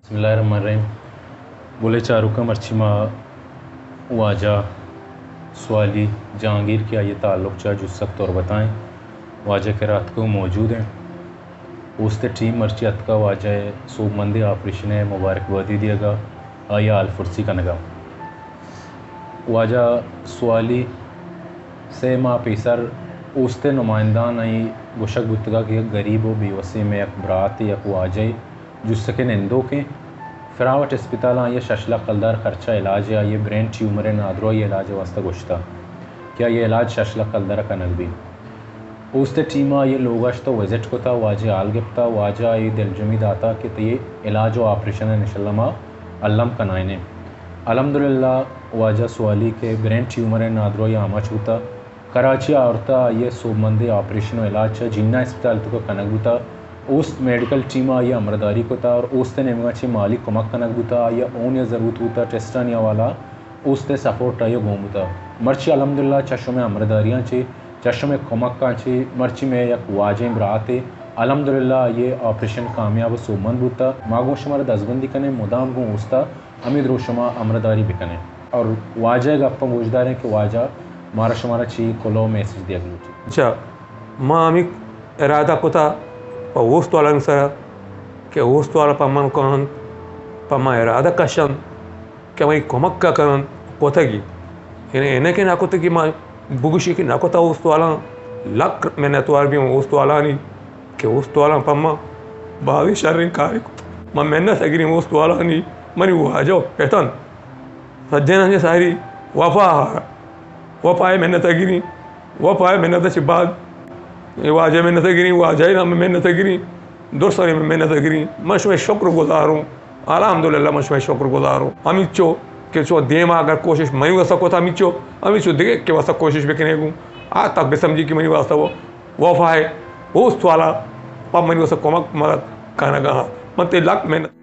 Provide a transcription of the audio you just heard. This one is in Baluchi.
بسم اللہ الرحمن الرحیم۔ گلیں چاروکاں، مرچی ما واجہ سوالی جہانگیر کہ آئی ءِ تعلق چہ جسک تربت ءَ ایں، واجہ ءِ کرا اتکگ ءُ موجود ایں۔ اوست ءِ ٹیم مرچی اتکا واجہ ءِ سوبمندیں آپریشن ءِ مبارکبادی دیگ ءَ، آئی ءِ حال پرسی کنگ ءَ۔ واجہ سوالی، سے ماہ پیسر اوست ءِ نمائندہاں ءَ گوشگ بوتگ کہ یک گریب ءُ بے وسیں مئے یک براتے، یک واجہے جسک ءِ نندوکیں، فراوٹ اسپتال ءَ آئی ءَ شش لکھ کلدار خرچہ علاج ءَ، آئی ءِ برین ٹیومر ءِ نادراہی علاج ءِ واستہ گوشتہ کہ آئی ءِ علاج شش لکھ کلدار ءَ کنگ بیت۔ اوست ءِ ٹیم ءَ آئی ءِ لوگ ءَ شتہ، وزٹ کتہ، واجہ ءِ حال گپتہ، واجہ ءَ آئی ءَ دلجمی داتہ کہ تئی علاج ءُ آپریشن ءَ انشاءاللہ ما الم کنائینیں۔ الحمدللہ واجہ سوالی کہ برین ٹیومر ءِ نادراہی ءَ آماچ بوتہ، کراچی ءَ آورتہ، آئی ءِ سوبمندیں آپریشن ءُ علاج چہ جناح اسپتال ءِ توکا کنگ بوتہ۔ اوست میڈیکل ٹیم ءَ آئی ءِ ہمراہداری کتہ اور اوست ءِ نیمگ ءَ چہ مالی کمک کنگ بوتہ، آئی ءَ اون ءِ ضرورت بوتہ، ٹیسٹانی حوالہ ءَ اوست ءِ سپورٹ آئی ءَ گون بوتہ۔ مرچی الحمدللہ چہ شمئے ہمراہداریاں چہ، چہ شمئے کمکاں چہ مرچی مئے یک واجہیں براتے الحمدللہ آئی ءِ آپریشن کامیاب ءُ سوبمند بوتہ۔ ما گوں شمارا دزبندی کنیں، مدام گوں اوست ءَ ہمے دروشم ءَ ہمراہداری بکنیں اور واجہ ءِ گپاں گوش داریں کہ واجہ مارا شمارا چی کلوہ میسج دیگ لوٹی۔ اچھا، ما ہمے ارادہ کتہ پہ اوست والانی سرا کہ اوست والا پہ من کاینت، پہ من ارادہ کشنت کہ منی کمک ءَ کننت، کتگی۔ یعنی اے نہ کہ نہ کتگی، ما بگوشی کہ نہ کتہ۔ اوست والاں لک منتوار بیم اوست والانی کہ اوست والاں پہ ما بازیں شریں کارے کت۔ من منت ءَ گریں اوست والانی، منی واجہ ءُ پت انت۔ سجنانی ساری وفا، وفا ءِ منت ءَ گریں، وفا ءِ منت ءَ چہ بعد اے واجہ ءِ منت ءَ گریں، واجہ ءِ نام ءَ منت ءَ گریں، درستانی منت ءَ گریں۔ من شمئے شکر گزاروں، الحمدللہ من شمئے شکر گزاروں۔ ہمینچو کہ شما دیم ءَ اگر کوشش منی واسطہ کت، ہمینچو، ہمینچو دگہ کہ واسطہ کوشش بکنے گوں، آ تک بسمجھی کہ منی واسطہ وہ وفا ءِ اوست والا پہ منی واسطہ کمک مدد کنگا۔ من تئی لک منت۔